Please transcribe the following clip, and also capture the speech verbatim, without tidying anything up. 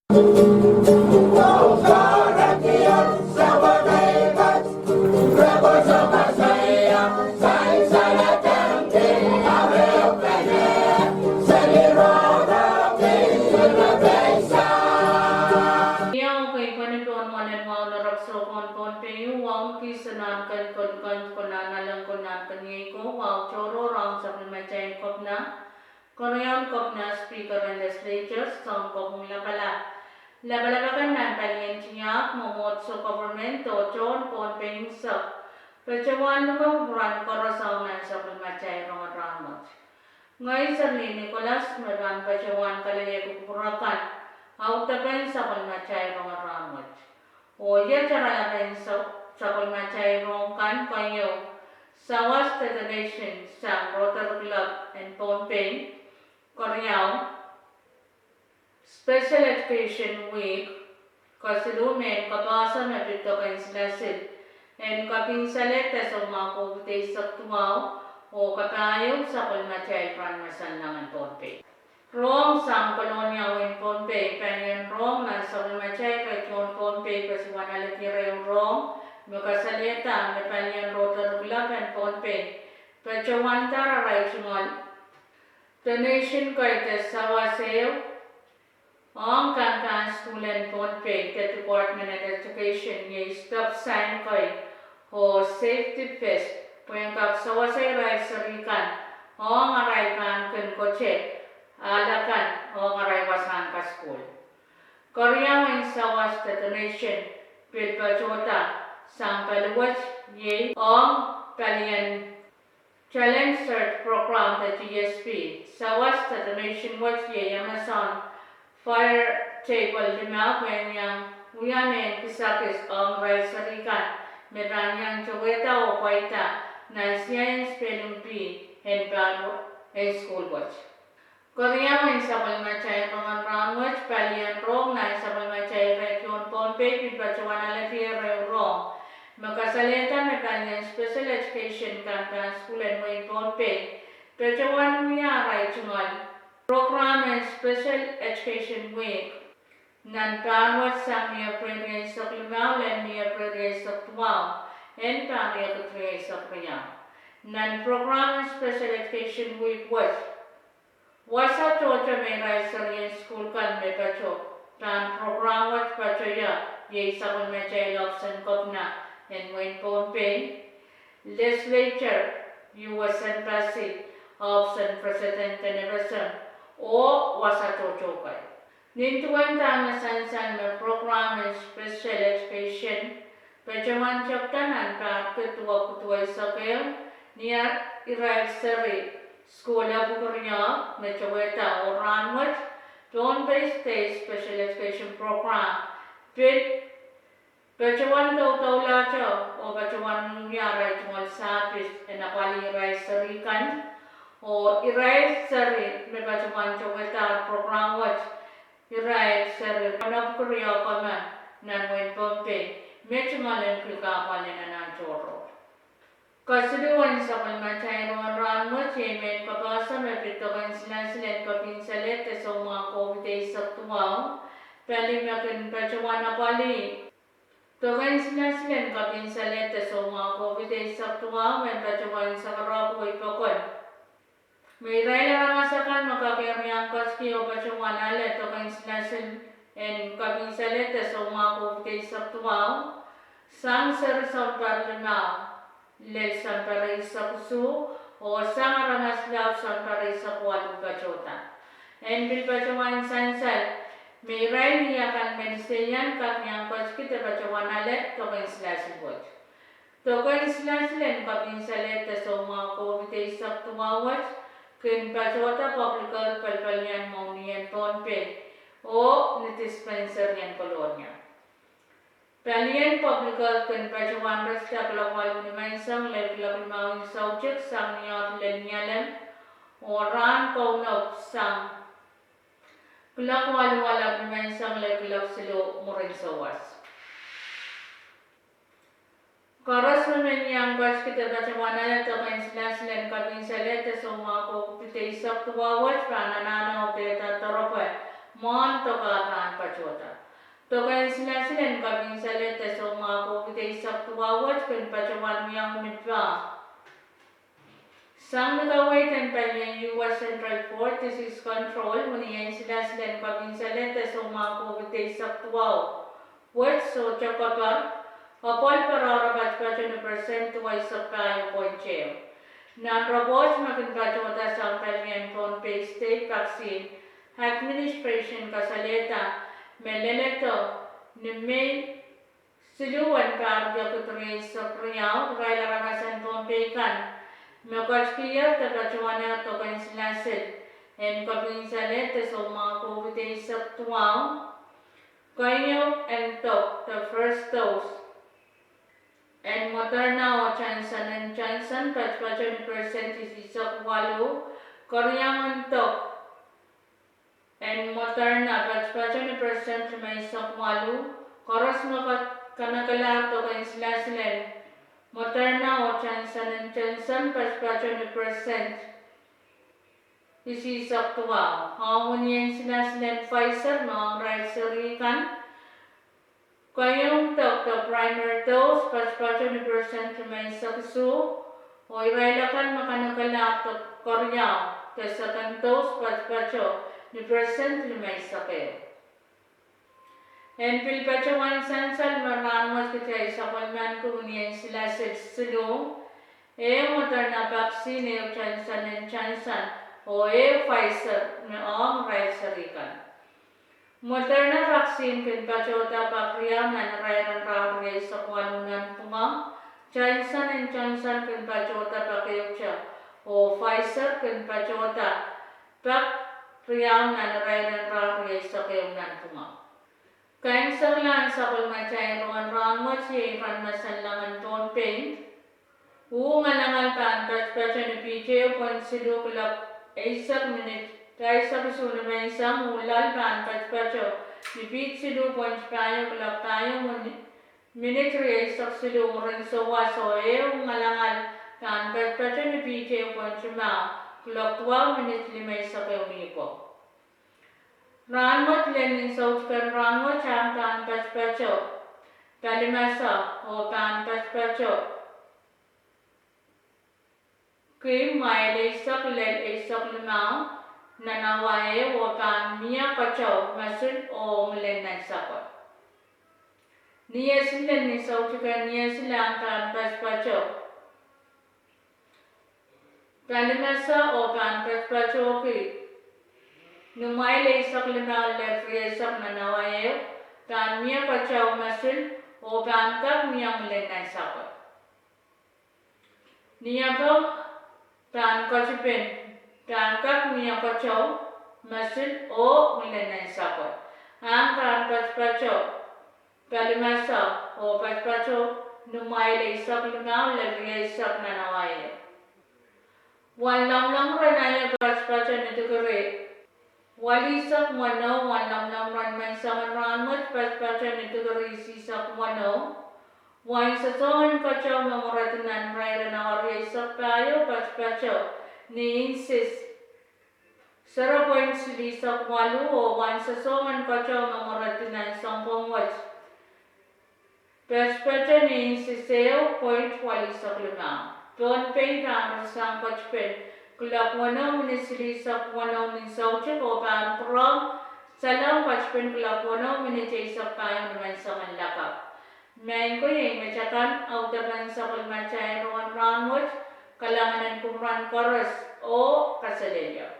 Ia, okei, pwehn pwon mwoalen wahu en erekiso pohn Pohnpei, wahu en kis en ahn ken, kolokan, konehng ahn alen, konehng ahn ken iei ko, wahu tohrohr, ohng sapwellimatail kepina, keriaun kepina, speaker en legislature, soun kopwung lapalap, lapalap akan nan palien tiahk, mwomwohdiso, government, oh tohn Pohnpei unsek, patohwan luke kupwuramwail koaros ong nan sapwellimatail rongen rahnwet. Ngehi Serlin Nicholas me pahn patohwan kalelehki kupwur akan audepen sapwellimatail rongen rahnwet. Oh iet oaralap en sa-, sapwellimatail rohng kan, keieu, sawas detonation sang Rotary Club en Pohnpei, keriau, Special Education Week, kesiluh, mehn kapehse me pid doken silasil en kapinsalehda soumwahu COVID eisek duwau, oh kapahieu, sapwellimatail rahn masanlang en Pohnpei. Rohng sang Kolonia, wehin Pohnpei, palien rohng nan sapwellimatail rehn Pohnpei patohwan alehdi ehu rohng me kasalehda me palien Rotary Club en Pohnpei patohwanda arail tungoal donation kei de sawas ehu ong kampahn sukuhl en Pohnpei de Department of Education, iei stop sign kei oh safety vest, pwehn kak sewese irail seri kan ong arail pahn kin kote ahl akan ong arail wasahn kasukuhl. Keriau en sawas de donation pil patohda sang pali wet, iei ong palien Challenge Search Program de D S P, sawas de donation wet iei Amazon Fire Tablet limau, pwehn iang wia mehn kisakis ong irail seri kan me pahn iang towehda oh pweida nan siain spelling bee en pahn en sukuhl wet. Keriau en sapwellimatail rongen rahnwet, palien rohng nan sapwellimatail rehn Pohnpei pil patohwan alehdi ehu rohng me kasalehda me palien Special Education kampahn sukuhl en wehin Pohnpei patohwan wia arail tungoal program en Special Education Week nan pahr wet sang Niepren rieisek limau lel Niepren rieisek duwau en pahr riekid rieisek riau. Nan program en Special Education Week wet, wasa tohto me irail serien sukuhl kan me patohdo pahn program wet patohdo iei sapwellimatail ohpis en kepina en wehin Pohnpei, legislature, U S Embassy, ohpis en president en FSM, oh wasa tohto kei. Nin duwen dahme sansal me program en Special Education patohwan tepda nan pahr kid duwepwiki duweisek ehu, ni irail seri sukuhl epwiki riau me towehda oh rahnwet Pohnpei State Special Education Program pil patohwan doudoulahte oh patohwan wiewia arail tungoal sahpis en apwalih irail seri kan, oh irail seri me patohwan towehda program wet, irail seri epwiki riau komen nan wehin Pohnpei, me tungoal en pil kahpwal en anahn tohrohr. Kesiluhwen sapwellimatail rongen rahnwet iei mehn kapehse me pid doken silasil en kapinsalehda soumwahu COVID eisek duwau, pali me kin patohwan apwalih doken silasil en kapinsalehda soumwahu COVID eisek duwau, me patohwan sakarapwei pokon me irail aramas akan me kak iang ketiki oh patohwan ale doken silasil en kapinsalehda soumwahu COVID eisek duwau, sang seri sounpar limau lel sounpar eisek isuh, oh sang aramas laud sounpar eisek waluh patohda. En pil patohwan sansal me irail ni akan me liseian kak iang ketiki de patohwan ale doken silasil wet. Doken silasil en kapinsalehda soumwahu COVID eisek duwau wet kin patohda Public Health Pelipelian Mwohnien Pohnpei oh ni dispensary en Kolonia. Palien Public Health kin patohwan retida kuloak waluh nimenseng lel kuloak limau en soutik sang ni oahd lel Nialem, oh rahn kaunop sang kuloak waluh waluh nimenseng lel kuloak siluh mwurin souwas. Koaros me men iang ketiki de patohwan ale doken silasil en kapinsalehda soumwahu COVID eisek duwau wet pahn anahne okehda doaropwe mwohn dok ah pahn patohda. Dok en silasil en kopin salehd de soumwahu COVID eisek duwau wet kin patohwan wiawi ni pah. Sang ni kaweid en palien U S Centers for Disease Control, wini en silasil en kopin salehd de soumwahu COVID eisek duwau wet sohte koapar, apwal patohdo patopato ni persent duweisek pahieu point ehu. Nan ripoht me kin patohda sang palien Pohnpei State Vaccine Administration kasalehda me leledo ni Mei siluh en pahr riekid rieisek riau, irail aramas en Pohnpei kan me ketikihong de patohwanehr dok en silasil en kopin salehd de soumwahu COVID eisek duwau, keieu en dok de first dose en Moderna oh Johnson and Johnson patopato ni persent isihsek waluh, keriau en dok en Moderna patopato ni persent limeisek waluh, koaros me kanekelahr dok en silasil en Moderna oh Johnson and Johnson patopato ni persent isihsek duwau. Ong wini en silasil en Pfizer me ong irail seri kan, keieu en dok de primer dose patopato ni persent limeisek isuh, oh irail akan me kanekelahr dok keriau de second dose patopato ni persent limeisek ehu. En pil patohwan sansal me rahnwet kitail sapwellimaniki wini en silasil siluh, ehu Moderna vaccine, ehu Johnson and Johnson, oh ehu Pfizer me ong irail seri kan. Moderna vaccine kin patohda pak riau nan irair en rahn rieisek waluh nanpwungara, Johnson and Johnson kin patohda pak ehute, oh Pfizer kin patohda pak riau nan irair en rahn rieisek ehu nanpwungara. Kaimwiseklahn sapwellimatail rohng en rahnwet iei iren masanlahngen Pohnpei. Uh ngalangal pahn patopato ni piht ehu point siluh kuloak eisek minit pahisek isuh nimenseng, uh loal pahn patopato ni piht siluh point pahieu kuloak pahieu minit rieisek siluh mwurin souwas, oh ehu ngalangal pahn patopato ni piht ehu point limau kuloak duwau minit limeisek ehu nipwong. Rahnwet lel nin soutiken rahnwet ahng pahn patopato palimese oh pahn patopato ki mwail eisek lel eisek limau nan awa ehu oh pahn mie keteu mosul oh ngilen nansapwe. Ni esil lel nin soutiken ni esil ahng pahn patopato palimese oh pahn patopatohki ni mwail eisek limau lel rieisek nan awa ehu, pahn mie keteu mosul oh pahn kak mie ngilen nansapwe. Ni apwal pahn ketipin, pahn kak mie keteu mosul oh ngilen nansapwe. Ahng pahn patopato palimese oh patopato ni mwail eisek limau lel rieisek nan awa ehu. Wen lomwlomw ren aio patopato ni dikiri walihsek weneu, wen lomwlomw ren menseng en rahnwet patopato ni dikiri isihsek weneu. Wen sosohng en keteu me mweredi nan irair en awa rieisek pahieu patopato ni inches zero point silihsek waluh, oh wen sosohng en keteu me mweredi nan sounpwong wet patopato ni inches ehu point walihsek limau. Pohnpei pahn riksang ketipin kuloak weneu minit silihsek weneu nin soutik oh pahn pwurehng salong ketipin kuloak weneu minit eisek pahieu ni menseng en lakapw. Maing ko, iei met akan audepen sapwellimatail rohng en rahnwet. Kalahngan en kupwuren koaros oh kaselehlie.